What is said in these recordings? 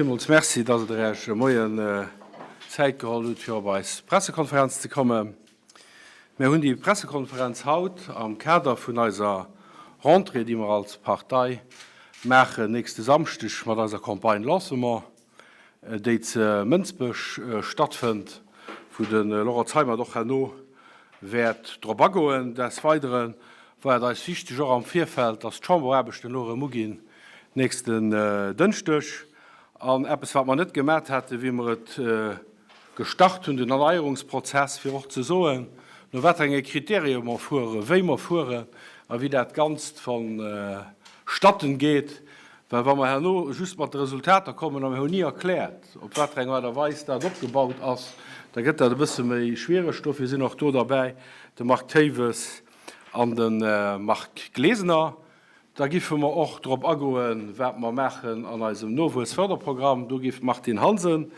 Villmools Merci, dass Der Iech e Moien Zäit geholl hutt, fir op eis Pressekonferenz ze kommen. Mir hunn déi Pressekonferenz haut am Kader vun eiser Rentrée, déi mer als Partei maachen nächste Samschdeg mat eiser Campagne Lancement, déi ze Mënsbech stattfënnt, wou de Laurent Zeimet och herno wäert drop agoen. Des Weidere war et eis wichteg, och am Virfeld, dass d'Chamberaarbechten elo erëm uginn nächsten Dënschdeg. An eppes, wat mer net gemat haten, wéi mer et gestart hunn, den Erneierungsprozess, fir och ze soen, no wat fir enge Kritärie mer fueren, wéi mer fueren a wéi dat Ganzt vonstatten geet. Well wa mer herno just mat de Resultater kommen a mir hunn ni erkläert, op wat fir eng Aart a Weis dat opgebaut ass, da gëtt dat e bësse méi schwiereg. Dofir sinn och do derbäi de Marc Thewes an de Marc Glesener. Da giffe mer och drop agoen, wat mer maachen an eisem Nowuessförderprogramm. Do giff d'Martine Hansen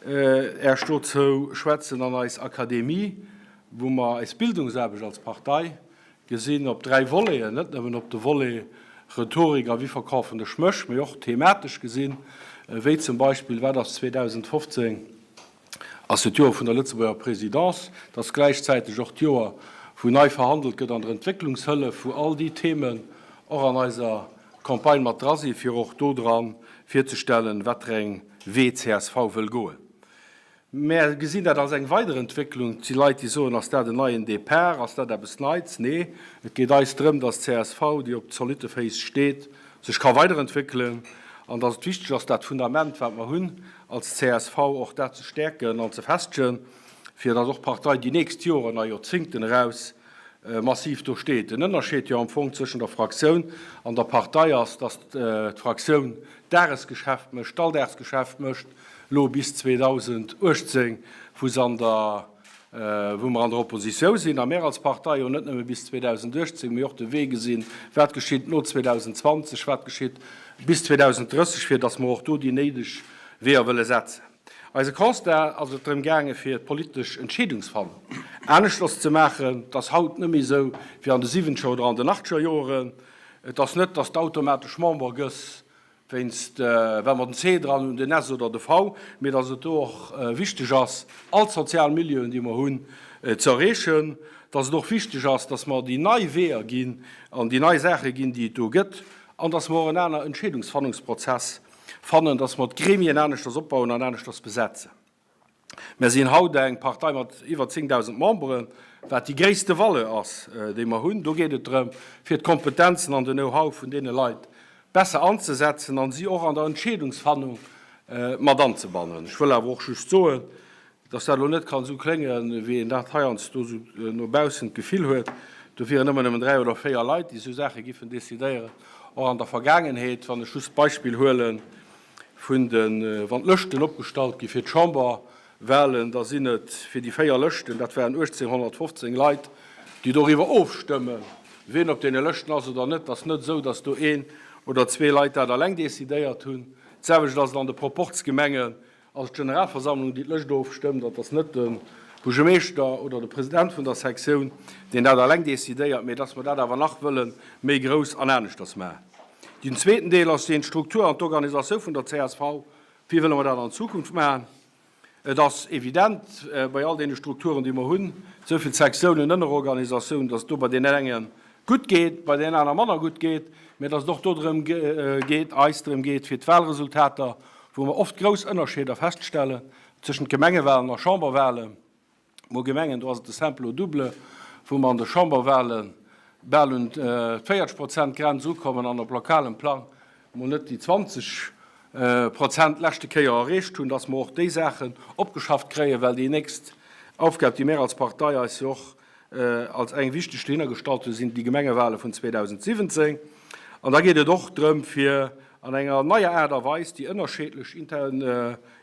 Äech dozou schwätzen. An eis Akademie, wou mer eis Bildungsaarbecht als Partei gesinn, op 3 Voleten, net nëmmen op de Volet Rhetorik a wie verkaufen ech mech, mee och thematesch gesinn, wéi zum Beispill, wat ass 2015, ass jo d'Joer vun der Lëtzebuerger Présidence, dat ass gläichzäiteg och d'Joer, wou nei verhandelt gëtt an der Entwécklungshëllef, wou all déi Themen och an eiser Campagne mat dra sinn, fir och do dran virzestellen, wat fir eng Wee csv wëll goen. Mär gesinn dat als eng Weiderentwécklung. Et si Leit, déi soen, Ass dat en neien Départ? Ass dat eppes Neits? Nee, et geet eis drëm, dass csv, déi op zolitte Féiss steet, sech ka weiderentwéckelen an dass et wichteg ass, dat Fundament, wat mer hunn als csv, och dat ze stäerken an ze festegen, fir dass och d'Partei déi nächst Joren a Joerzingten eraus massiv do steet. Den Ënnerscheed jo am Fong zwëschen der Fraktioun an der Partei ass, dass d'Fraktioun d'Dagesgeschäft mécht, d'Alldagsgeschäft mécht, elo bis 2018, wou se an der, wou mer an der Oppositioun sinn, a mär als Partei jo net nëmme bis 2018, mee och de Wee gesinn, wat geschitt no 2020, wat geschitt bis 2030, fir dass mer och do déi néideg Weeër wëlle setzen. Eise Constat ass et drëm gaange fir d'politesch Entscheedungsfannung aneschters ze maachen. Et ass haut net méi esou wéi an de siwwenzeger oder an den achtzeger Joren. Et ass net, dass de automatesch Member gëss wéinst well mer den C dran hunn, den S oder de V, mee dass et do och wichteg ass, all d'sozial Milieuen, déi mer hunn, ze erreechen. Dass et och wichteg ass, dass mer déi nei Weeër ginn an déi nei Saache ginn, déi et do gëtt, an dass mer och en aner Entscheedungsfannungsprozess Fannen, dass mer d'Gremien aneschters opbauen an aneschters besetzen. Mer sinn haut eng Partei mat iwwer 10.000 Memberen, wat déi gréisste Valeur ass, déi mer hunn. Do geet et drëm, fir d'Kompetenzen an den Know-how vun deene Leit besser anzesetzen an si och an der Entscheedungsfannung mat anzebannen. Ech wëll awer och just soen, Dass dat elo net kann esou kléngen, wéi een dat heiansdo esou no baussen d'Gefill huet, do wieren ëmmer nëmmen 3 oder 4 Leit, déi esou Saache giffen decidéieren. Och an der Vergaangenheet, wann ech just d'Beispill huele vun de, wann d'Lëschten opgestallt gi fir d'Chamberwahlen, da sinn et fir déi 4 Lëschten, dat waren 1.815 Leit, déi doriwwer ofstëmmen, wien op deene Lëschten ass oder net. Et ass net esou, dass do een oder zwee Leit dat eleng decidéiert hunn. D'selwecht ass et an de Proporzgemengen. Ass et d'Generalversammlung, déi d'Lëscht ofstëmmt, an et ass net de Buergermeeschter oder de President vun der Sektioun, deen dat eleng decidéiert, mee dass mer dat awer nach wëlle méi grouss an aneschters maachen. Den zweeten Deel ass deen, d'Struktur an d'Organisatioun vun der csv. Wéi wëlle mer dat an Zukunft maachen? Et ass evident, bei all deene Strukturen, déi mer hunn, esou vill Sektiounen, Ënnerorganisatiounen, dass et do bei deenen enge gutt geet, bei deenen aner manner gutt geet, mä dass et och do drëm geet, eis drëm geet, fir d'Wahlresultater, wou mer oft grouss Ënnerscheeder feststellen tëschent Gemengewahlen a Chamberwahlen, mol Gemengen, do ass et de simple au double, wou mer an de Chamberwahle bal un d'véierteg Prozent Grenz ukommen an op lokalem Plang mol net déi 20 Prozent d'leschte Kéier erreecht hunn, dass mer och déi Saachen opgeschafft kréien, well déi nächst Aufgab, déi mär als Partei eis jo och Als eng wichteg dohinner gestallt hu sinn déi Gemengewahle vun 2017. An da geet et och drëm, fir an enger neier Aart a Weis déi ënnerscheedlech intern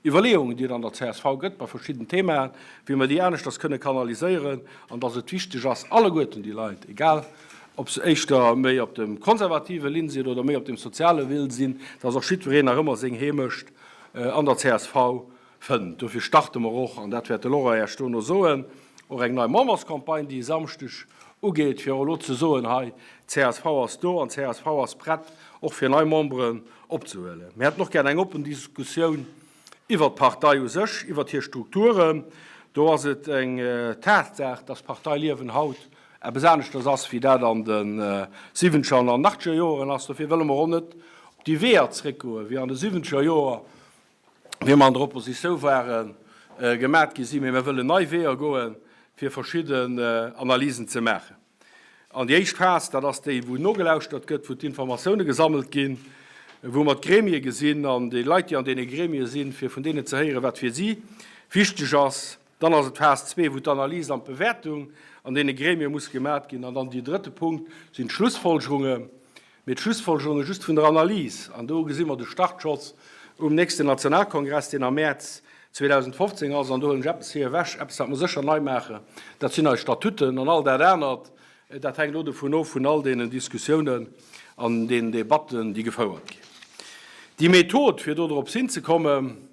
Iwwerleeungen, déi et an der csv gëtt bei verschidden Themaen, wéi mer déi aneschters kënne kanaliséieren an dass et wichteg ass, alleguerten déi Leit, egal ob se éischter méi op dem konservative Linn sinn oder méi op dem soziale Will sinn, dass och jiddwereen nach ëmmer seng Heemecht an der csv Fënnt. Dofir starte mer och, an dat wäert de Laurent Iech dono soen, och eng nei Memberscampagne, déi e Samschdeg ugeet, fir och elo ze soen hei, csv ass do an csv ass prett, och fir nei Memberen opzehuelen. Mir hätten och gär eng oppen Diskussioun iwwert d'Partei u sech, iwwert hir Strukturen. Do ass et eng Tatsaach, dass d'Parteiliewen haut eppes aneschters ass, wéi dat an de siwwenzeger an an achtzeger Joren ass. Dofir wëlle mer och net op déi Weeër zréckgoen, wéi an de siwwenzeger Joer, wéi mer an der Oppositioun waren, gemat gi sinn, mee mer wëllen nei Weeër goen, fir verschidden Analysen ze maachen. An déi éischt Phas, dat ass déi, wou nogelauschtert gëtt, wou d'Informatioune gesammelt ginn, wou mer d'Gremie gesinn an déi Leit, déi an deene Gremie sinn, fir vun deenen ze héieren, wat fir si wichteg ass. Dann ass et d'Phas zwee, wou d'Analys an d'Bewäertung an deene Gremie muss gemat ginn. An dann dee drëtte Punkt sinn d'Schlussfolgerungen. Mee d'Schlussfolgerunge just vun der Analys, an do gesi mer de Startschoss um nächsten Nationalkongress, deen am Mäerz 2015 ass, an do huelen ech eppes hir ewech, eppes wat mer sécher nei maachen, dat sinn eis Statuten an all dat anert, dat hänkt elo dovun of, vun all deenen Diskussiounen an deenen Debatten, déi gefouert ginn. Déi Method, fir do drops hinzekommen,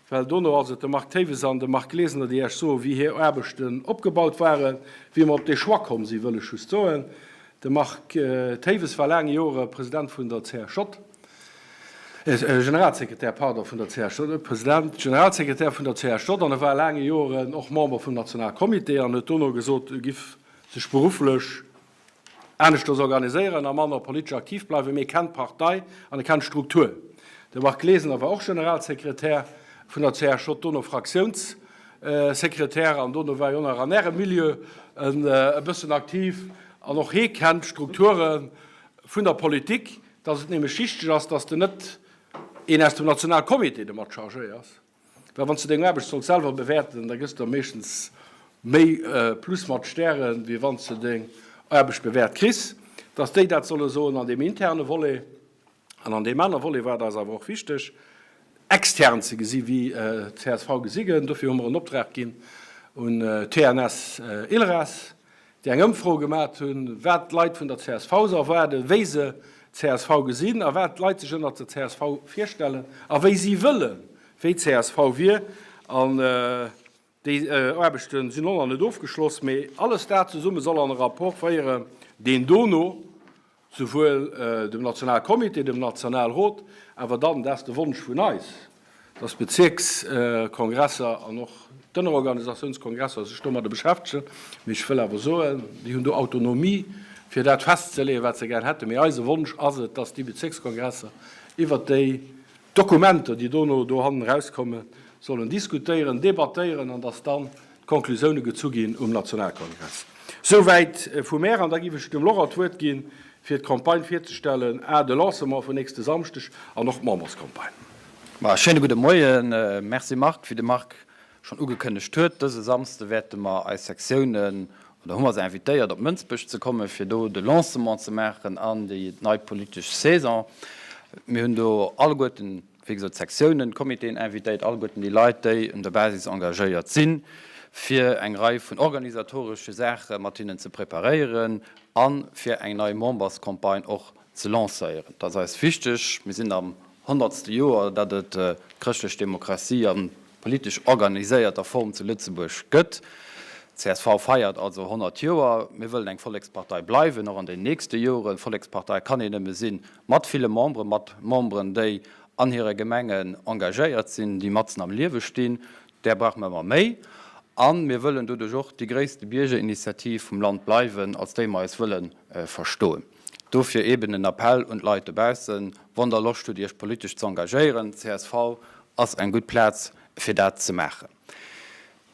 Well dono ass et de Marc Thewes an de Marc Glesener, déi Iech soen, wéi hir Aarbechten opgebaut waren. Wéi mer op dee Choix komm sinn, wëll ech just soen, De Marc Thewes war laang Jore President vun der CSJ, Generalsekretär, pardon, vun der CSJ, net President, Generalsekretär vun der CSJ, an e war laange Joren och Member vum Nationalcomité an huet dono gesot, e giff sech berufflech aneschters organiséieren a manner politesch aktiv bleiwen, mee e kennt d'Partei an e kennt d'Struktur. De Marc Glesener war och Generalsekretär vun der CSJ, dono Fraktiounssekretär an dono war e och nach an Ärem Milieu e bëssen aktiv an och hee kennt d'Strukture vun der Politik, dass et nämlech wichteg ass, dass de net een aus dem Nationalcomité domat chargé ass. Well wann s de deng Aarbecht solls selwer bewäerten, da gëss de der meeschtens méi Plus mat Stären, wéi wann s de deng Aarbecht bewäert kriss. Dass déi dat solle soen an deem interne Volet. An an deem anere Volet war et eis awer och wichteg, extern ze gesi wéi csv gesi gëtt. Dofir hu mer en Optrag ginn un TNS-Ilres, déi eng Ëmfro gemat hunn, wat d'Leit vun der csv se erwaarden, wéi se csv gesinn a wat d'Leit sech ënnert der csv virstellen a wéi si wëllen, wéi csv wier. An déi Aarbechte sinn och nach net ofgeschloss, mee alles dat zesumme soll an e Rapport féieren, deen dono Souwuel dem Nationalcomité, dem Nationalrot, awer dann, dat ass de Wonsch vun eis, dass d'Bezierkskongresser an och d'Ënnerorganisatiounskongresser sech domadde beschäftegen. Mee ech wëll awer soen, déi hunn do Autonomie, fir dat festzeleeën, wat se gär hätten. Mee eise Wonsch ass et, dass déi Bezierkskongresser iwwert déi Dokumenter, déi dono dohannen erauskommen, sollen diskutéieren, debattéieren an dass dann d'Conclusioune gezu ginn um Nationalkongress. Souwäit vu mär an da giff ech dem Laurent d'Wuert ginn, fir d'Campagne virzestellen, a de Lancement vun nächste Samschdeg an och d'Memberscampagne. Ma schéine gudde Moien. Merci Marc. Wéi de Marc schonn ugekënnegt huet, dëse Samsde wäerte mer eis Sektiounen, oder hu mer se invitéiert op Mënsbech ze kommen, fir do de Lancement ze maachen an déi nei politesch Saison. Mir hunn do alleguerten, wéi gesot, d'Sektiounen, d'Comitéen invitéiert, alleguerten déi Leit, déi un der Basis engagéiert sinn, fir eng Rei vun organisatoresche Saache mat hinnen ze preparéieren a fir eng nei Memberscampagne och ze lancéieren. Dat ass eis wichteg. Mir sinn am honnertste Joer, datt et d'chrëschtlech Demokratie a politesch organiséierter Form zu Lëtzebuerg gëtt. Csv feiert also 100 Joer. Mir wëllen eng Vollekspartei bleiwen, och an den nächste Joren. Vollekspartei kann een nëmme si mat ville Memberen, mat Memberen, déi an hire Gemengen engagéiert sinn, déi matzen am Liewe stinn. Där brauche mer ëmmer méi. A mir wëllen doduerch och déi gréisste Biergerinitiativ vum Land bleiwen, als déi mer eis wëlle verstoen. Dofir eeben den Appell un d'Leit dobaussen, Wann Der Loscht hutt, Iech politesch ze engagéieren, csv ass eng gutt Plaz, fir dat ze maachen.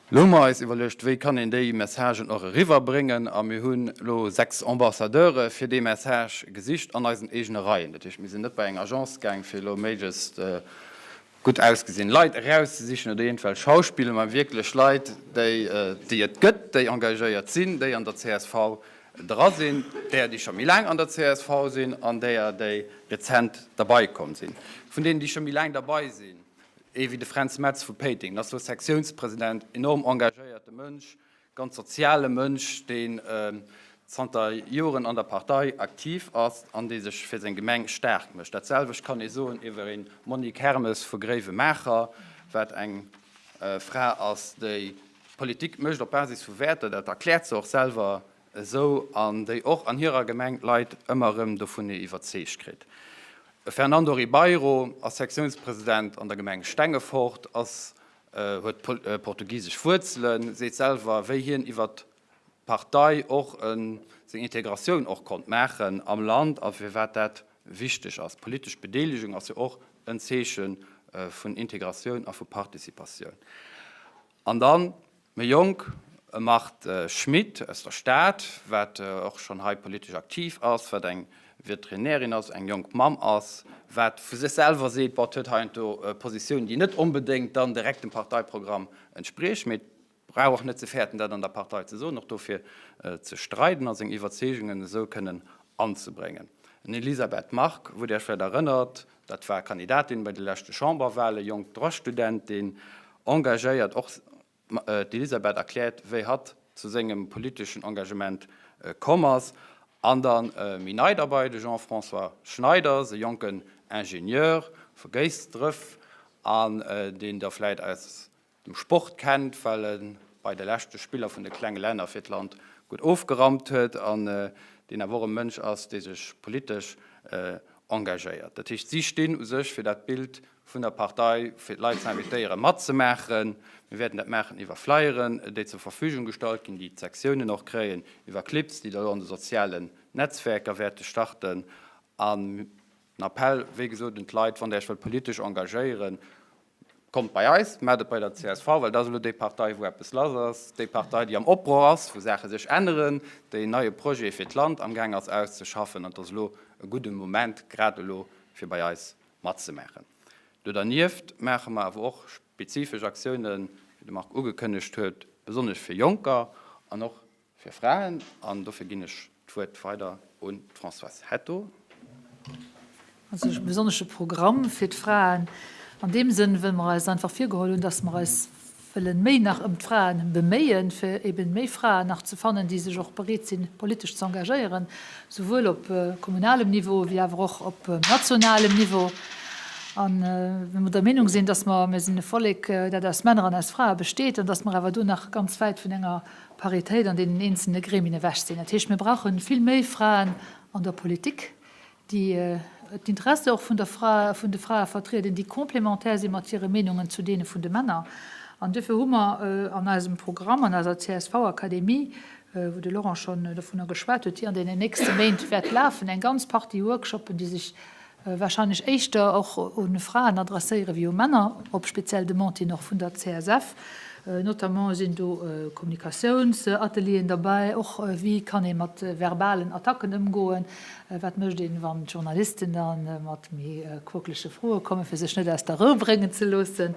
Lo hu mer eis iwwerluecht, wéi kann een déi Messagen och eriwwerbréngen a mir hunn elo 6 Ambassadeure fir dee Message gesicht an eisen eegene Reien. Dat heescht, mir sinn net bei eng Agence gaang, fir elo méiglechst gutt ausgesinn Leit erauszesichen oder iergendwelch Schauspiller, mä wierklech Leit, déi déi et gëtt, déi engagéiert sinn, déi an der csv dra sinn, déier, déi scho méi laang an der csv sinn an déier, déi rezent derbei komm sinn. Vun deenen, déi scho méi laang derbei sinn, ee wéi de Fränz Metz vu Péiteng, dat ass do Sektiounspresident, enorm engagéierte Mënsch, Ganz soziale Mënsch, deen zanter Joren an der Partei aktiv ass an dee sech fir seng Gemeng staark mécht. Dat selwecht kann ee soen iwwer een Monique Hermes vu Gréiwemaacher, wat eng Fra ass, déi Politik mécht op Basis vu Wäerter, dat erkläert se och selwer esou, an déi och an hirer Gemeng d'Leit ëmmer erëm dovun iwwerzeegt kritt. E Fernando Ribeiro ass Sektiounspresident an der Gemeng Stengefort, ass huet portugisesch Wuerzelen, seet selwer, wéi hien iwwer d'Partei och seng Integratioun och konnt maachen am Land a firwat dat wichteg ass. Politesch Bedeelegung ass jo och en Zeeche vun Integratioun a vu Participatioun. An dann Méi jonk, e Marthe Schmit aus der Stad, wat och schonn hei politesch aktiv ass, wat eng Veterinärin ass, eng jonk Mamm ass, wat vu sech selwer seet, bon, et huet heiansdo Positiounen, déi net onbedéngt dann direkt dem Parteiprogramm entspriechen, mee et brauch och net ze fäerten, dat an der Partei ze soen, och dofir ze streiden a seng Iwwerzeegungen esou kënnen anzebréngen. En Elisabeth Margue, wou Dir Iech vläicht erënnert, dat war Kandidatin bei de leschte Chamberwahlen, jonk Droitstudentin, Engagéiert. Och d'Elisabeth erkläert, wéi hatt zu sengem politeschen Engagement komm ass. An da méi nei derbei, de Jean-François Schneiders, e jonken Ingenieur vu Géisdref, an deen der vläit aus dem Sport kennt, well e bei de leschte Spiller vun de klenge Länner fir d'Land gutt ofgerammt huet, an deen awer och e Mënsch ass, dee sech politesch engagéiert. Dat heescht, si stinn u sech fir dat Bild vun der Partei, fir d'Leit ze invitéieren, matzemaachen. Mir wäerten dat maachen iwwer Flyeren, déi zur Verfügung gestallt ginn, déi d'Sektiounen och kréien, iwwer Clips, déi da lo an de sozialen Netzwerker wäerte starten. An den Appell, wéi gesot, un d'Leit, Wann Der Iech wëllt politesch engagéieren, kommt bei eis, maacht et bei der csv, well dat ass elo déi Partei, wou eppes lass ass, déi Partei, déi am Opbroch ass, wou Saache sech änneren, déi en neie Projet fir d'Land amgaang ass auszeschaffen. An et ass elo e gudde Moment, grad elo, fir bei eis matzemaachen. Do dernieft maache mer awer och spezifesch Aktiounen, wéi de Marc ugekënnegt huet, besonnesch fir Jonker an och fir Fraen. An dofir ginn ech d'Wuert weider un d'Françoise Hetto. Also e besonnesche Programm fir d'Fraen an deem Sënn, wëll mer eis einfach virgeholl hunn, dass mer eis wëllen méi nach ëm d'Fraen beméien, fir eben méi Fraen nach ze fannen, déi sech och bereet sinn, politesch ze engagéieren, souwuel op kommunalem Niveau wéi awer och op nationalem Niveau. A well mer der Meenung sinn, dass mer, mir sinn e Vollek, dat aus Männer an aus Frae besteet, an dass mer awer do nach ganz wäit vun enger Paritéit an deenen eenzelne Gremien ewech sinn. Dat heescht, mir brauche vill méi Fraen an der Politik, déi d'Interesse och vun der Fra, vun de Frae vertrieden, déi complémentaire si mat hire Meenungen zu deene vun de Männer. An duerfir hu mer an eisem Programm, an eiser CSV-Akademie, wou de Laurent schonn dovunner geschwat huet, déi an deenen nächste Méint wäert lafen, eng ganz Partie Workshoppen, déi sech wahrscheinlech éischter och u Fraen adresséiere wéi u Männer, op speziell Demande hin och vun der CSF. Notamment sinn do Kommunikatiounsatelieren derbäi, och wéi kann ee mat verbalen Attacken ëmgoen, Wat mécht een, wann d'Journalisten da mat méi quokelege Froe kommen, fir sech net aus der Rou bréngen ze loossen?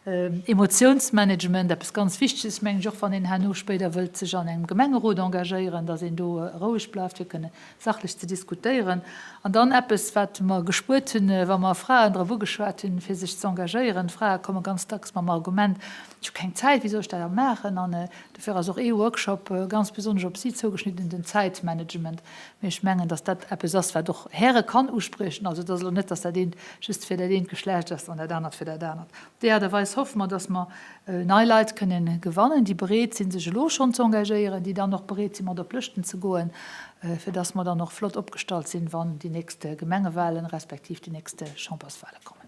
Emotiounsmanagement, eppes ganz Wichteges, mengen ech, och wann een herno spéider wëllt sech an engem Gemengerot engagéieren, datt een do roueg bleift, fir kënne sachlech ze diskutéieren. An dann eppes, wat mer gespuert hunn, wa mer Fraen drop ugeschwat hunn, fir sech ze engagéieren, Frae komme ganz dacks mam Argument, Ech hu keng Zäit, wéi soll ech dat da maachen? An dofir ass och ee Workshop ganz besonnesch op si zougeschnidden, den Zäitmanagement. Mee ech mengen, datt dat eppes ass, wat och Häre kann uspriechen. Also et ass elo net, datt dat eent just fir dat eent Geschlecht ass an dat anert fir dat anert. Op déi Aart a Weis hoffe mer, datt mer nei Leit kënnen gewannen, déi bereet sinn, sech elo schonn ze engagéieren, déi dann och bereet sinn, mat op Lëschten ze goen, fir datt mer dann och flott opgestallt sinn, wann déi nächst Gemengewahlen respektiv déi nächst Chamberswahlen kommen.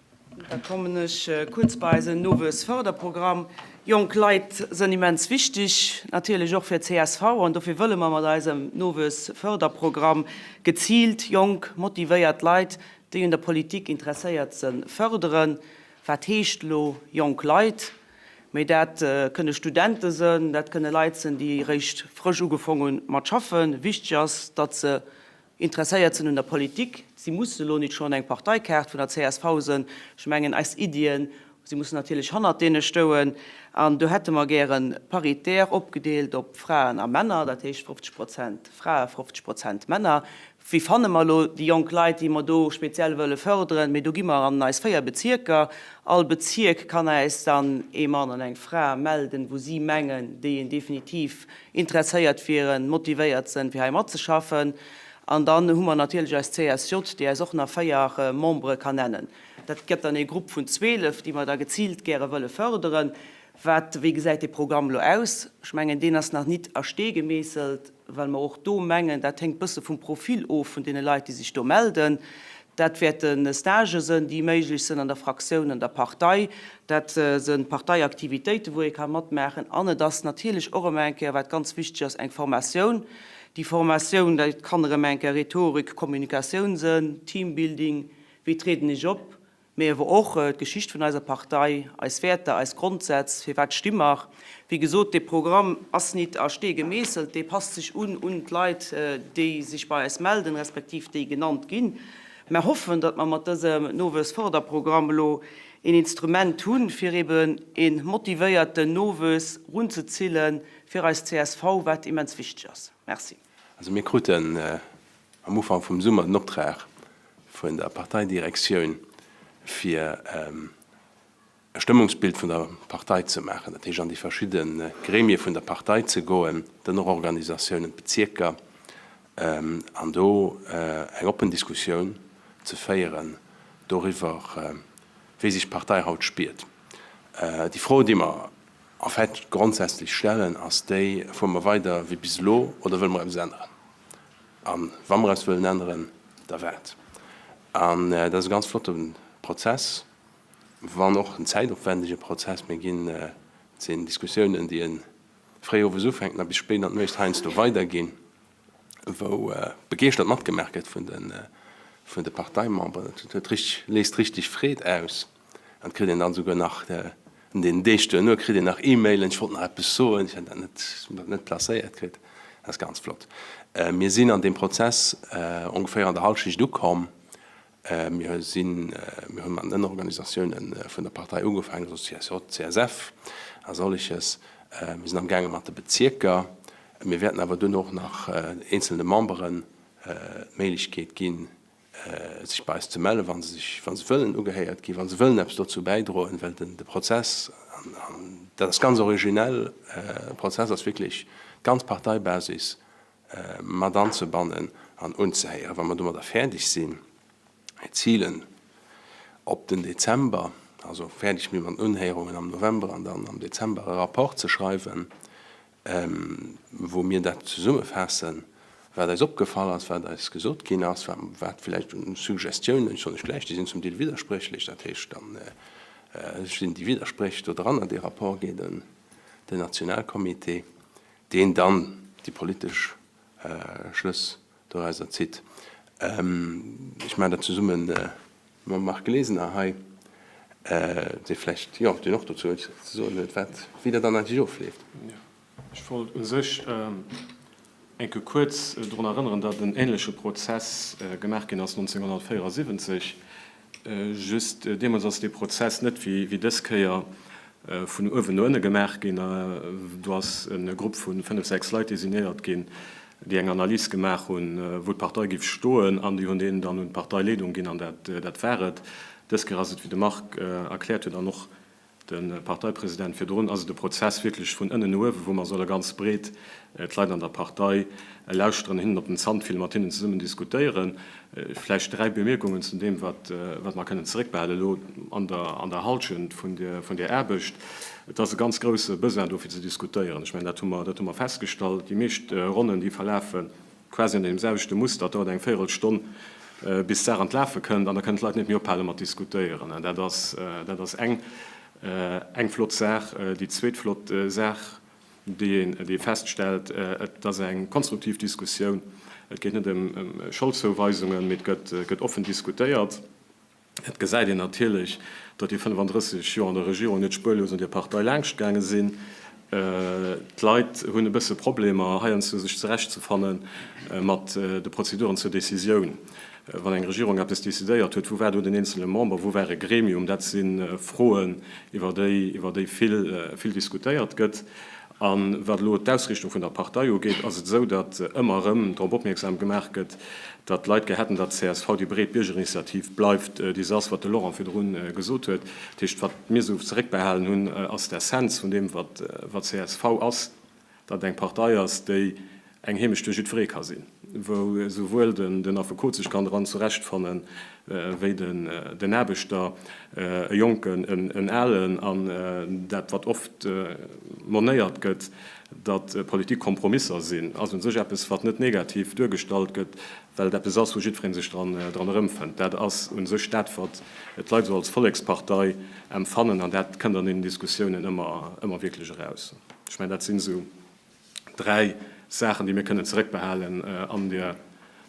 Da kommen ech kuerz bei eisen Nowuessförderprogramm. Jonk Leit sënn immens wichtig, natierlech och fir csv, an dofir wëlle mer mat eisem Nowuessförderprogramm geziilt jonk, motivéiert Leit, déi un der Politik interesséiert sënn, förderen. Wat heescht elo jonk Leit? Mee dat kënne Studente sënn, dat kënne Leit sënn, déi eréischt frësch ugefong hunn mat schaffen. Wichtig ass, datt se Interesséiert sinn un der Politik. Si musse elo nit schonn eng Parteikaart vun der csv sënn. Ech mengen, eis Iddien, si mussen natierlech hannert deene stouen. An do hätte mer gäre paritär opgedeelt op Fraen a Männer, dat heescht 50 Prozent Frae, 50 Prozent Männer. Wéi fanne mer elo déi jonk Leit, déi mer do speziell wëlle förderen? Mee do gi mer an eis 4 Bezierker. All Bezierk kann äis dann ee Mann an eng Fra melden, wou si mengen, déi een definitiv interesséiert wieren, motivéiert sënn, fir hei matzeschaffen. An dann hu mer natierlech eis CSJ, déi eis och nach 4 Membere kann nennen. Dat gëtt dann ee Grupp vun 12, déi mer da geziilt gäre wëlle förderen. Wat, wéi gesäit dee Programm elo aus? Ech mengen, deen ass nach nit a Stee gemeesselt, well mer och do mengen, dat héngt bësse vum Profil of vun deene Leit, déi sech do melden. Dat wäerte Stagë sënn, déi méiglech sënn an der Fraktioun, an der Partei. Dat sënn Parteiaktivitéiten, wou ee ka matmaachen. An et ass natierlech och erëm eng Kéier, wat ganz wichteg ass, eng Formatioun. Déi Formatioun, dat kann erëm eng Kéier Rhetorik, Kommunikatioun sënn, Teambuilding, wéi trieden ech op, mee awer och d'Geschicht vun eiser Partei, eis Wäerter, eis Grondsätz, firwat sti mer. Wéi gesot, dee Programm ass nit a Stee gemeesselt, dee passt sech un un d'Leit, déi sech bei eis melden, respektiv déi genannt ginn. Mer hoffen, datt mer mat dësem Nowuessförderprogramm elo een Instrument hunn, fir eben ee motivéierten Nowuess runzezillen fir eis csv, wat immens wichteg ass. Merci. Also mir kruten am Ufank vum Summer den Optrag vun der Parteidirektioun, fir e Stëmmungsbild vun der Partei ze maachen, dat heescht an déi verschidde Gremie vun der Partei ze goen, d'Ënnerorganisatiounen, d'Bezierker, an do eng oppen Diskussioun ze féieren doriwwer, wéi sech d'Partei haut spiert. Déi Fro, déi mer en fait grondsätzlech stellen, ass déi, Fuere mer weider wéi bis elo oder wëlle mer eppes änneren? A wa mer eppes wëllen änneren, da wat? An dat ass e ganz flotte Prozess, wann och en zäitopwändege Prozess. Mir ginn, et sinn Diskussiounen, déi e fréi owes ufänken a bis spéit an d'Nuecht heiansdo weiderginn, wou begeeschtert matgemaach gëtt vun de Parteimemberen. Dat huet richteg, léist richteg Freed aus. An et kritt een dann esouguer nach an deenen Deeg duerno kritt een nach E-Mailen, ech wollt nach eppes soen, ech hat dat net, hunn dat net placéiert kritt. Dat ass ganz flott. Mir sinn an deem Prozess ongeféier an der Halschecht ukomm. Mir sinn, mir hunn mat den Ënnerorganisatiounen vun der Partei ugefaangen, also CSJ, CSF a solleches. Mir sinn amgaange mat de Bezierker. Mir wäerten awer duerno och nach eenzelne Memberen d'Méiglechkeet ginn, sech bei eis ze mellen, wa se sech, wa se wëllen ugehéiert ginn, wa se wëllen eppes dozou bäidroen, well den, de Prozess, an, an dat ass ganz originell, de Prozess ass wierklech d'ganz Parteibasis mat anzebannen an unzehéieren. Wa mer domadder fäerdeg sinn, mir zilen op den Dezember, also fäerdeg gi mat den Unhéierungen am November an dann am Dezember e Rapport ze schreiwen, wou mir dat zesummefaassen, wat eis opgefall ass, wat eis gesot ginn ass, wat vläicht un Suggestiounen, ech soen lech gläich, déi sinn zum Deel widderspréchlech, dat heescht, da stinn déi Widderspréch do dran an dee Rapport geet un den Nationalcomité, deen dann déi politesch Schlëss dorauser zitt. Ech maachen dat zesumme mam Marc Glesener hei, dee vläicht, jo, deen och dozou eppes ze soen huet, wat, wéi dat dann eigentlech ofleeft. Jo, ech wollt u sech eng Kéier kuerz drun erënneren, datt en ähnleche Prozess gemaach ginn ass 1974. Just deemools ass dee Prozess net wéi dës Kéier vun uewen no ënne gemaach ginn. Do ass e Grupp vu fënnef, sechs Leit designéiert ginn, déi eng Analys gemaach hunn, wou d'Partei géif stoen, an déi hunn deen dann un d'Parteileedung ginn, an dat war et. Dës Kéier ass et, wéi de Marc erkläert huet an och de Parteipresident virdrun, ass et e Prozess wierklech vun ënnen no uewen, wou mer solle ganz breet d'Leit an der Partei lauschteren, hinnen op den Zant fillen, mat hinnen zesummen diskutéieren. Vläicht 3 Bemierkungen zu deem, wat mer kënnen zeréckbehalen elo an der Halschent vun där Aarbecht. Et ass e ganz grouse Besoin do fir ze diskutéieren. Ech mengen, dat hu mer, dat hu mer festgestallt. Déi meescht Ronnen, déi verlafe quasi an deem selwechte Muster. Et dauert eng Véierelstonn, bis d'Saach an d'Lafe kënnt, an da kënnen d'Leit net méi ophale mat diskutéieren. Dat ass, dat ass eng, eng flott Saach. Déi zweet flott Saach, déi een, déi ee feststellt, et ass eng konstruktiv Diskussioun. Et geet net ëm Scholdzouweisungen, mee et gëtt, gëtt offen diskutéiert. Et gesäit een natierlech, datt déi 35 Joer an der Regierung net spuerlos un där Partei laanschtgaange sinn. D'Leit hunn e bësse Problemer heiansdo sech zurechtzefanne mat de Prozeduren zur Decisioun. Wann eng Regierung eppes decidéiert huet, wou war do den eenzele Member, wou war e Gremium? Dat si Froen, iwwer déi iwwer déi vill vill diskutéiert gëtt. A wat elo d'Ausriichtung vun der Partei ugeet, ass et esou, datt ëmmer erëm drop opmierksam gemaach gëtt, datt d'Leit gär hätten, datt csv déi breet Biergerinitiativ bleift, déi se ass, wat de Laurent virdru gesot huet. Dat heescht, wat mir esou zeréckbehalen hunn, ass d'Essenz vun deem, wat wat csv ass, datt et eng Partei ass, déi eng Heemecht fir jiddweree ka sinn. wou esouwuel den Affekot sech kann dran zurechtfannen, wéi den Aarbechter, e Jonken, en Alen. An dat, wat oft monéiert gëtt, datt Politik Kompromisser sinn, ass u sech eppes, wat net negativ duergestallt gëtt, well et eppes ass, wou jiddweree sech dran erëmfënnt. Dat ass u sech dat, wat d'Leit esou als Vollekspartei empfannen, an dat kënnt an deenen Diskussiounen ëmmer, ëmmer wierklech eraus. Ech mengen, dat sinn esou dräi Saachen, déi mir kënnen zeréckbehalen an der,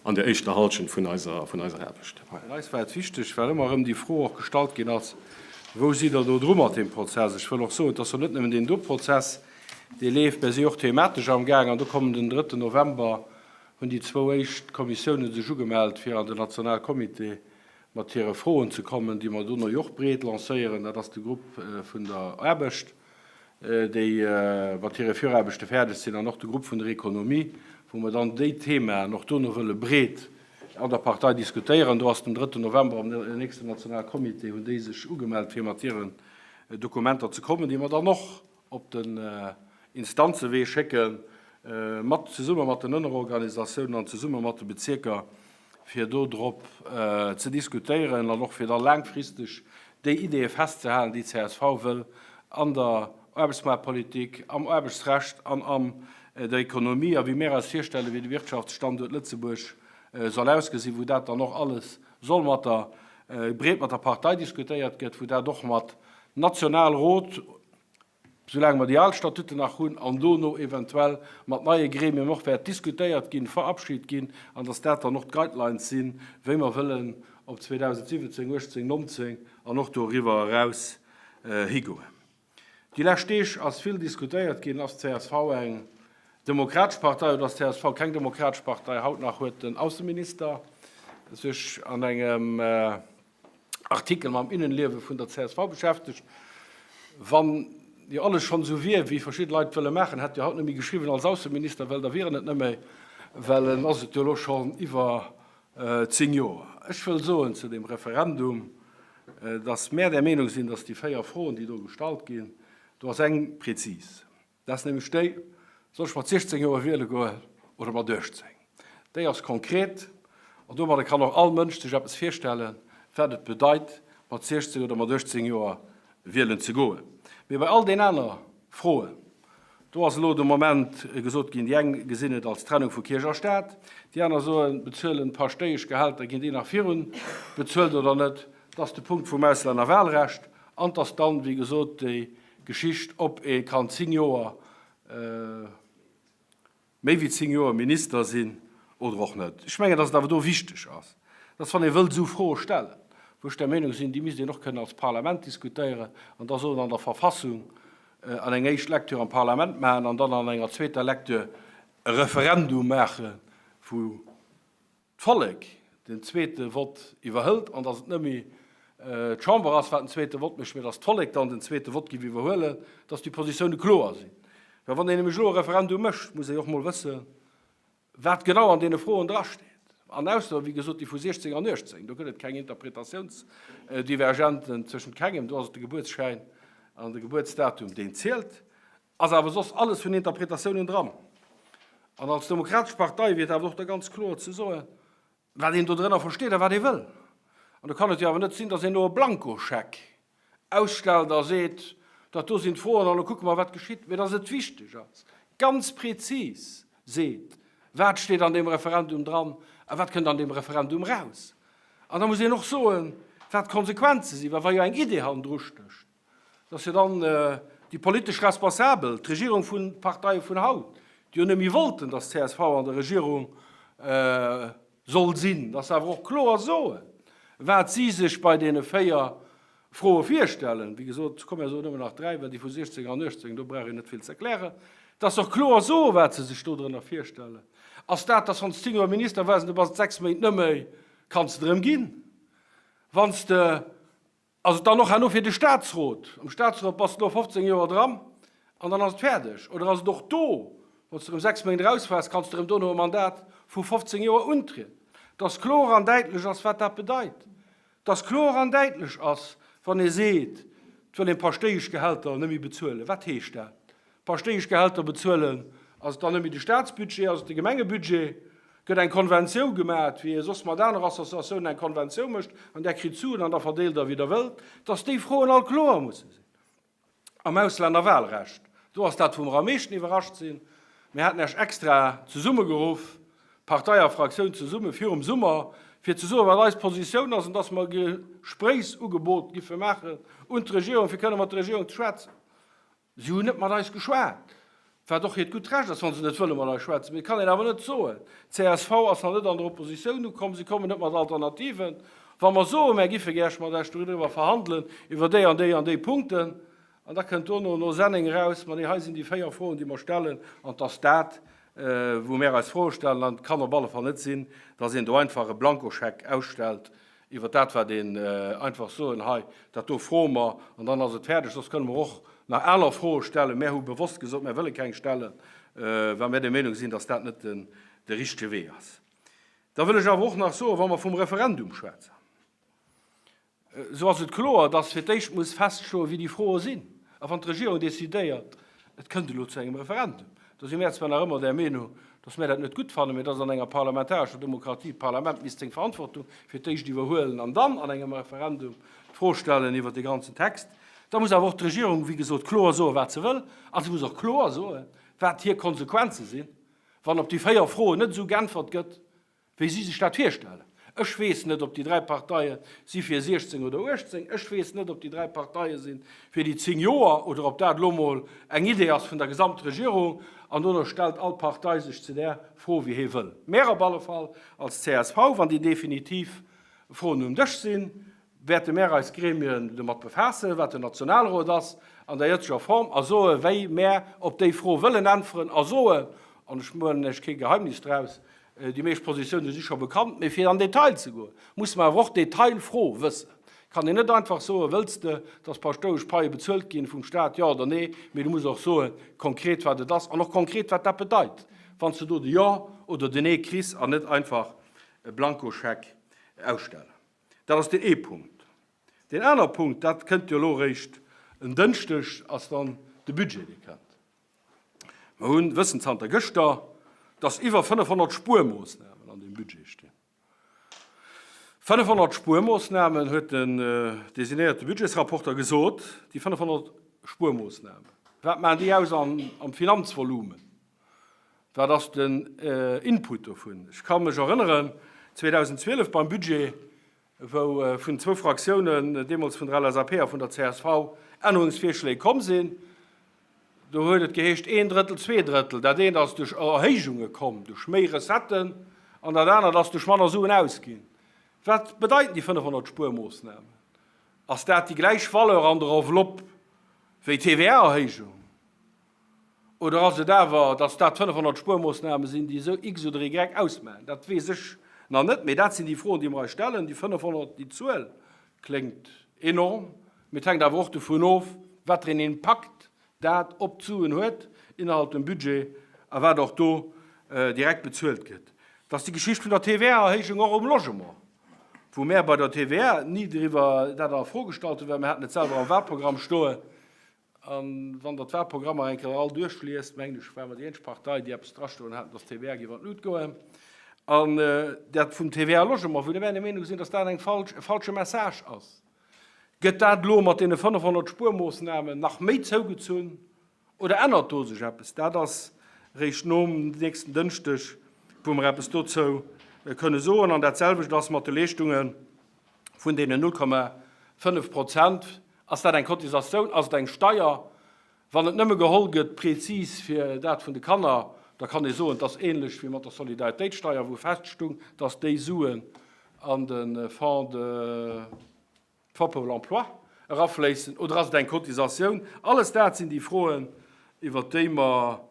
an der éischter Halschent vun eiser, vun eiser Aarbecht. Fir eis war et wichteg, well ëmmer erëm déi Fro och gestallt ginn ass, Wou sidd Der do dru mat deem Prozess? Ech wëll och soen, et ass jo net nëmmen deen do Prozess, dee leeft, mä si och thematesch amgaang. An do kommen den drëtten November, hunn déi zwou éischt Kommissiounen sech ugemellt, fir an den Nationalcomité mat hire Froen ze kommen, déi mer dono jo och breet lancéieren. Dat ass de Grupp vun der Aarbecht, déi mat hire Viraarbechte fäerdeg sinn, an och de Grupp vun der Ekonomie, wou mer dann déi Themaen och dono wëlle breet an der Partei diskutéieren. Do ass den drëtten November am nächsten Nationalcomité, hunn déi sech ugemellt, fir mat hiren Dokumenter ze kommen, déi mer dann och op den Instanzewee schécken, mat, zesumme mat den Ënnerorganisatiounen an zesumme mat de Bezierker, fir do drop ze diskutéieren an och fir da laangfristeg déi Ideeë festzehalen, déi csv wëll an der Aarbechtsmaartpolitik, am Aarbechtsrecht an an der Ekonomie a wéi mir eis virstellen, wéi de Wirtschaftsstanduert Lëtzebuerg soll ausgesinn, wou dat dann och alles soll mat der, breet mat der Partei diskutéiert gëtt, wou dat och mat Nationalrot, soulaang mer déi al Statuten nach hunn, an dono eventuell mat neie Gremien och wäert diskutéiert ginn, verabschiedt ginn, an dass dat dann och d'Guidelines sinn, wéi mer wëllen op 2017, 18, 19 an och doriwwer eraus higoen. Déi lescht Deeg ass vill diskutéiert ginn, Ass csv eng demokratesch Partei oder ass csv keng demokratesch Partei? Haut nach huet den Ausseminister sech an engem Artikel mam Innenliewe vun der csv beschäftegt. Wann jo alles schonn esou wier, wéi verschidde Leit et wëlle maachen, hätt jo haut net méi geschriwwen als Ausseminister, well da wier en et net méi, well en ass et jo elo schonn iwwer 10 Joer. Ech wëll soen zu deem Referendum, dass mär der Meenung sinn, dass déi 4 Froen, déi do gestallt ginn, do ass eng prezis, Dat ass nämlech déi, Soll ech mat 16 Joer wiele goen oder mat 18? Déi ass konkret an domadder kann och all Mënsch sech eppes virstellen, wat et bedeit, mat 16 oder mat 18 Joer wielen ze goen. Mee bei all den aner Froen, do ass elo de Moment gesot ginn, déi eng gesinn et als Trennung vu Kierch a Staat, déi aner soen, bezuelen d'Paschtéieschgehälter, ginn déi nach virun bezuelt oder net? Dat ass de Punkt vum Auslännerwahlrecht an 't ass dann, wéi gesot, déi Geschicht, ob ee kann 10 Joer, méi wéi 10 Joer Minister sinn oder och net. Ech mengen, dass et awer do wichteg ass, dass wann ee wëllt esou Froe stellen, wou ech der Meenung sinn, déi misst een och kënnen als Parlament diskutéieren an da soen, an der Verfassung an eng éischt Lecture am Parlament maachen an dann an enger zweeter Lecture e Referendum maachen, wou d'Vollek den zweete Vott iwwerhëlt an datt et net méi d'Chamber ass, wat den zweete Vott mécht, mä datt d'Vollek dann den zweete Vott géif iwwerhuelen, datt déi Positioune kloer sinn. Well wann een nämlech elo e Referendum mécht, muss ee och mol wëssen, wat genau an deene Froen drasteet. An ausser, wéi gesot, déi vu 16 an 18, do gëtt et keng Interpretatiounsdivergenten tëschent kengem, do ass et de Gebuertsschäin an de Gebuertsdatum, deen zielt. Ass awer soss alles vun Interpretatiounen dran. An als Demokratesch Partei wier et awer och da ganz kloer ze soen, wat een do drënner versteet a wat ee wëll. An do kann et jo awer net sinn, datt een elo e Blankoscheck ausstellt a seet, dat do sinn d'Froen an elo kucke mer, wat geschitt, mä datt et wichteg ass, ganz prezis seet, wat steet an deem Referendum dran a wat kënnt an deem Referendum raus. An da muss een och soen, wat d'Konsequenze sinn, well wa jo eng Idee hannendru stécht, dass jo dann déi politesch Responsabel, d'Regierung vun d'Parteie vun haut, déi jo net méi wollten, dass csv an der Regierung soll sinn, dass se awer och kloer soen, wat si sech bei deene 4 Froe virstellen. Wéi gesot, et komme jo esou nëmmen nach 3, well déi vu 16 an 18, do brauch een net vill ze erklären, dass se och kloer soen, wat se sech dodrënner virstellen. Ass dat, dass wann s de 10 Joer Minister waars an du bass et 6 Méint net méi, kanns de drëm ginn, wann s de Ass et dann och herno fir de Statsrot? Am Statsrot bass de elo 15 Joer dran an dann ass et fäerdeg. Oder ass et och do, wann s de erëm 6 Méint eraus waars, kanns de erëm dono e Mandat vu 15 Joer untrieden? Dass kloer an däitlech ass, wat dat bedeit. Dass kloer an däitlech ass, wann ee seet, et wëll een d'Paschtéieschgehälter net méi bezuelen. Wat heescht dat? D'Paschtéieschgehälter bezuelen, ass et dann net méi de Statsbudget, ass et de Gemengebudget? Gëtt eng Konventioun gemat, wéi ee soss mat aner Associatiounen eng Konventioun mécht, an där kritt Suen an da verdeelt Der, wéi Der wëllt, dass déi Froen all kloer musse sinn. Am Auslännerwahlrecht, do ass dat, wou mer am meeschten iwwerrascht sinn. Mir haten Iech extra zesummegeruff, Partei a Fraktioun zesumme virum Summer, fir ze soen, wat eis Positioun ass an dass mer e Gespréichsugebot giffe maachen un d'Regierung, fir kënne mat der Regierung ze schwätzen. Si hunn net mat eis geschwat, wat och hiert gutt Recht ass, wa se net wëlle mat eis schwätzen. Mee et kann een awer net soen, csv ass nach net an der Oppositioun ukomm, si kommen net mat Alternativen. Wa mer soen, mär giffe gär mat Iech doriwwer verhandelen, iwwer déi an déi an déi Punkten, an da kënnt dono no Senneng eraus, ma nee, hei sinn déi 4 Froen, déi mer stellen, an 't ass dat, wou mär eis Froe stellen. An et kann op alle Fall net sinn, dass een do einfach e Blankoscheck ausstellt iwwer dat, wat een einfach soen, hei, dat do froe mer, an dann ass et fäerdeg. Soss kënne mer och nach aner Froe stellen. Mär hu bewosst gesot, mär wëlle keng stellen, well mär der Meenung sinn, dass dat net de richtege Wee ass. Da wëll ech awer och nach soen, wa mer vum Referendum schwätzen, esou ass et kloer, dass fir d'éischt muss feststoen, wéi déi Froe sinn. A wann d'Regierung decidéiert, et kënnt elo zu engem Referendum, da si mär zwar nach ëmmer där Meenung, dass mär dat net gutt fannen, mä dass an enger parlamentarescher Demokratie d'Parlament misst seng Verantwortung fir d'éischt iwwerhuelen an dann an engem Referendum d'Fro stellen iwwert de ganzen Text. Da muss awer och d'Regierung, wéi gesot, kloer soen, wat se wëll, a se muss och kloer soen, wat hir Konsequenze sinn, wann op déi 4 Froen net esou geäntwert gëtt, wéi si sech dat virstellen. Ech weess net, ob déi 3 Parteie si fir 16 oder 18. Ech weess net, ob déi 3 Parteie si fir déi 10 Joer oder ob dat elo mol eng Idee ass vun der Gesamtregierung. An dono stellt all Partei sech zu där Fro, wéi hee wëll. Mär op alle Fall als csv, wann déi definitiv Froen um Dësch sinn, wäerte mär eis Gremien domat befaassen, wat den Nationalrot ass, an der jëtzeger Form, a soen, wéi mär op déi Fro wëllen äntweren, a soen, an ech moen lech kee Geheimnis draus, déi meescht Positiounen si scho bekannt, mee fir an Detail ze goen, musse mer awer och d'Detailfro wëssen. Kann een net einfach soen, wëlls de, dass paschtouesch Paie bezuelt ginn vum Stat, jo oder nee, mee du muss och soen, konkret, wat et ass, an och konkret, wat dat bedeit, wann s de do de Jo oder de Nee kriss, an net einfach e Blankoscheck ausstellen. Dat ass deen ee Punkt. Deen aner Punkt, dat kënnt jo elo eréischt en Dënschdeg, ass dann de Budget, dee kënnt. Mer hunn, wëssen zanter gëschter, dass iwwer 500 Spuermoossnamen an deem Budget stinn. 500 Spuermoossnamen, huet den designéierte Budgetsrapporter gesot. Déi 500 Spuermoossnamen, wat maachen déi aus am Finanzvolumen? Wat ass den Input dovun? Ech ka mech erënneren, 2012 beim Budget, wou vun zwou Fraktiounen, deemools vun der LSAP a vun der csv, Ännerungsvirschléi komm sinn, do huet et geheescht, een Drëttel, zwee Drëttel. Dat eent ass duerch Erhéijunge komm, duerch méi Recetten, an dat anert ass duerch manner Suen ausginn. Wat bedeiten déi 500 Spuermoossnamen? Ass dat déi gläich Valeur an der Enveloppe wéi d'TVA-Erhéijung? Oder ass et awer, datt dat 500 Spuermoossname sinn, déi esou X oder Y ausmaachen? Dat weess ech nach net, mee dat sinn déi Froen, déi mer eis stellen. Déi 500, déi Zuel kléngt enorm, mee et hänkt awer och dovun of, wat fir een Impakt dat op d'Suen huet innerhalb dem Budget a wat och do direkt bezuelt gëtt. Et ass déi Geschicht vun der TVA-Erhéijung och um Logement, wou mär bei der TVA ni driwwer dat a Fro gestallt hunn, well mir haten et selwer am Wahlprogramm stoen. A wann Der d'Wahlprogrammer eng Kéier all duerchliest, mengen ech, ware mer déi eenzeg Partei, déi eppes drastoen haten, dass d'TVA géif an d'Lut goen. An dat vum TVA-Logement, wou mir der Meenung sinn, dass dat eng falsch, e falsche Message ass. Gëtt dat elo mat deene 500 Spuermoossnamen nach méi zougezunn oder ännert do sech eppes? Dat ass eréischt nom nächsten Dënschdeg, wou mer eppes dozou kënne soen. An dat selwecht ass mat de Leeschtungen vun deenen 0,5 Prozent. Ass dat eng Cotisatioun? Ass et eng Steier? Wann et nëmme geholl gëtt prezis fir dat vun de Kanner, da kann ee soen, et ass ähnlech wéi mat der Solidaritéitssteier, wou feststung, dass déi Suen an de Fonds de Fonds pour l'emploi erafléissen. Oder ass et eng Cotisatioun? Alles dat sinn déi Froen, iwwert déi mer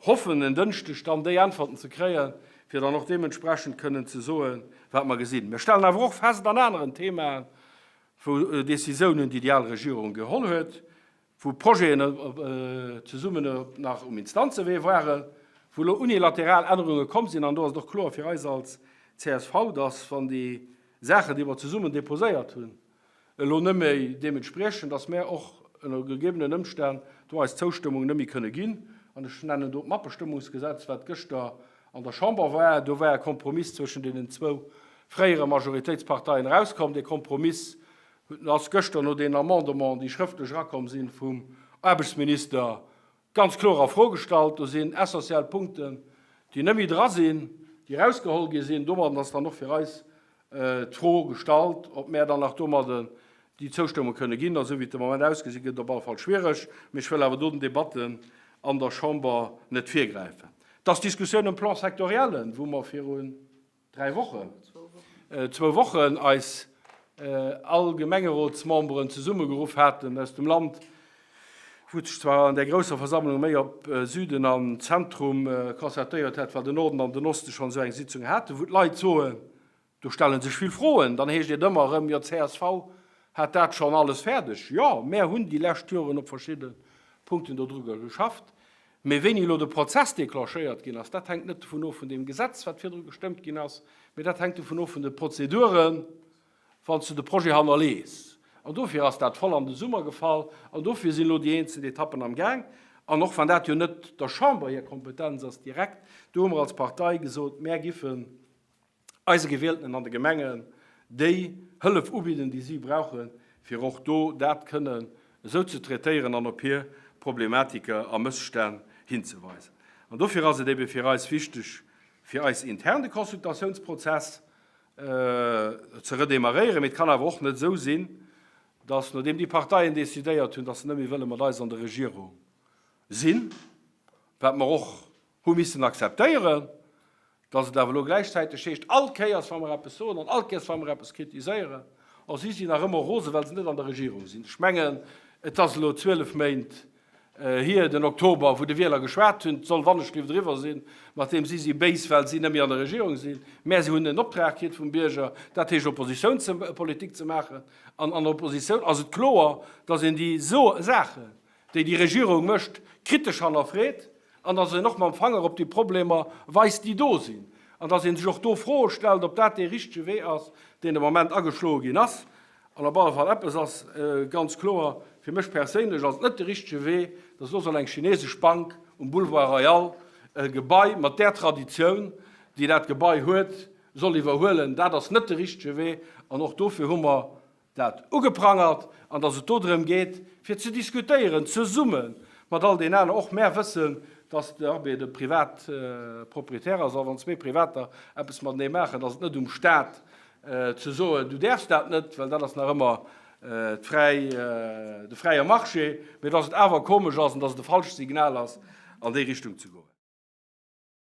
hoffen en Dënschdeg dann déi Äntwerten ze kréien, fir dann och deementsprechend kënnen ze soen, wat mer gesinn. Mir stellen awer och fest an aneren Themaen, wou Décisiounen, déi déi al Regierung geholl huet, wou Projeten zesummen nach um Instanzewee waren, wou elo unilateral Ännerunge komm sinn, an do ass et och kloer fir eis als csv, dass, wann déi Saachen, déi mer zesummen déposéiert hunn, elo net méi deem entspriechen, dass mär och ënner gegebenen Ëmstänn do eis Zoustëmmung net méi kënne ginn. An ech nennen do d'Matbestëmmungsgesetz, wat gëschter. an der Chamber war. Do war e Kompromiss zwëschen deenen zwou fréiere Majoritéitsparteien erauskomm. Dee Kompromiss ass gëschter no deenen Amendementen, déi schrëftlech erakomm sinn, vum Aarbechtsminister ganz kloer a Fro gestallt. Do sinn essentiell Punkten, déi net méi dra sinn, déi erausgeholl gi sinn. Domadden ass dann och fir eis d'Fro gestallt, ob mär dann nach domadden déi Zoustëmmung kënne ginn. Esou wéi et de Moment ausgesi gëtt et op alle Fall schwiereg. Mee ech wëll awer do den Debatten an der Chamber net virgräifen. Dass d'Diskussioun ëm Plan sectoriellen, wou mer virun dräi Wochen, zwou Wochen eis all Gemengerotsmemberen zesummegeruff haten aus dem Land, wou et sech zwar an där grousser Versammlung méi op Süden an Zentrum konzentréiert hat, well den Norden an den Oste schonn esou eng Sitzung haten, wou d'Leit soen, do stelle sech vill Froen. Dann heescht et ëmmer erëm, jo csv hat dat schonn alles fäerdeg. Jo, mär hunn déi lescht Joren op verschidde Punkten dodru geschafft. Mee wéini elo de Prozess declenchéiert ginn ass, dat hänkt net dovun of vun deem Gesetz, wat virdru gestëmmt ginn ass, mee dat hänkt dovun of vun de Prozeduren, wann s de de Projet hannerlees. An dofir ass dat voll an de Summer gefall an dofir sinn elo déi eenzel Etappen am Gaang. An och wann dat jo net der Chamber hir Kompetenz ass direkt, do hu mer als Partei gesot, mär giffen eise Gewieltenen an de Gemengen déi Hëllef ubidden, déi si brauchen, fir och do dat kënnen esou ze traitéieren an op hir Problematiker a Mësstänn hinzeweisen. An dofir ass et ebe fir eis wichteg, fir eis intern de Consultatiounsprozess ze redémarréieren. Mee et kann awer och net esou sinn, dass, nodeem déi Parteien decidéiert hunn, dass se net méi wëlle mat eis an der Regierung sinn, wat mer och hu missen akzeptéieren, dass et awer elo gläichzäiteg heescht, all Kéiers wa mer eppes soen an all Kéiers wa mer eppes kritiséieren, oh si sinn nach ëmmer rosen, well se net an der Regierung sinn. Ech mengen, et ass elo 12 Méint hier, den Oktober, wou de Wieler geschwat hunn, et soll wannechgelift eriwwer sinn, mat deem si si béis, well si net méi an der Regierung sinn, mä si hunn en Optrag kritt vum Bierger, dat heescht Oppositiounspolitik ze maachen. An an der Oppositioun ass et kloer, dass een déi Saachen, déi déi Regierung mécht, kritesch hannerfreet an dass een och mam Fanger op déi Problemer weist, déi do sinn, an dass ee sech och do Froe stellt, ob dat dee richtege Wee ass, deen de Moment ageschloe ginn ass. An op alle Fall eppes ass ganz kloer, fir mech perséinlech ass et net de richtege Wee, dass elo soll eng chinesesch Bank um Boulevard Royal e Gebai mat där Traditioun, déi dat Gebai huet, soll iwwerhuelen. Dat ass net de richtege Wee an och dofir hu mer dat ugeprangert an dass et do drëm geet, fir ze diskutéieren zesumme mat all deenen aneren. Och mär wëssen, dass de Arbed e privat Proprietär ass a wann zwee Privater eppes matenee maachen, dass et net um Stat ze soen, du däerfs dat net, well dat ass nach ëmmer d'fräi, de fräie Marché, mee dass et awer komesch ass an dass et e falscht Signal ass, an déi Richtung ze goen.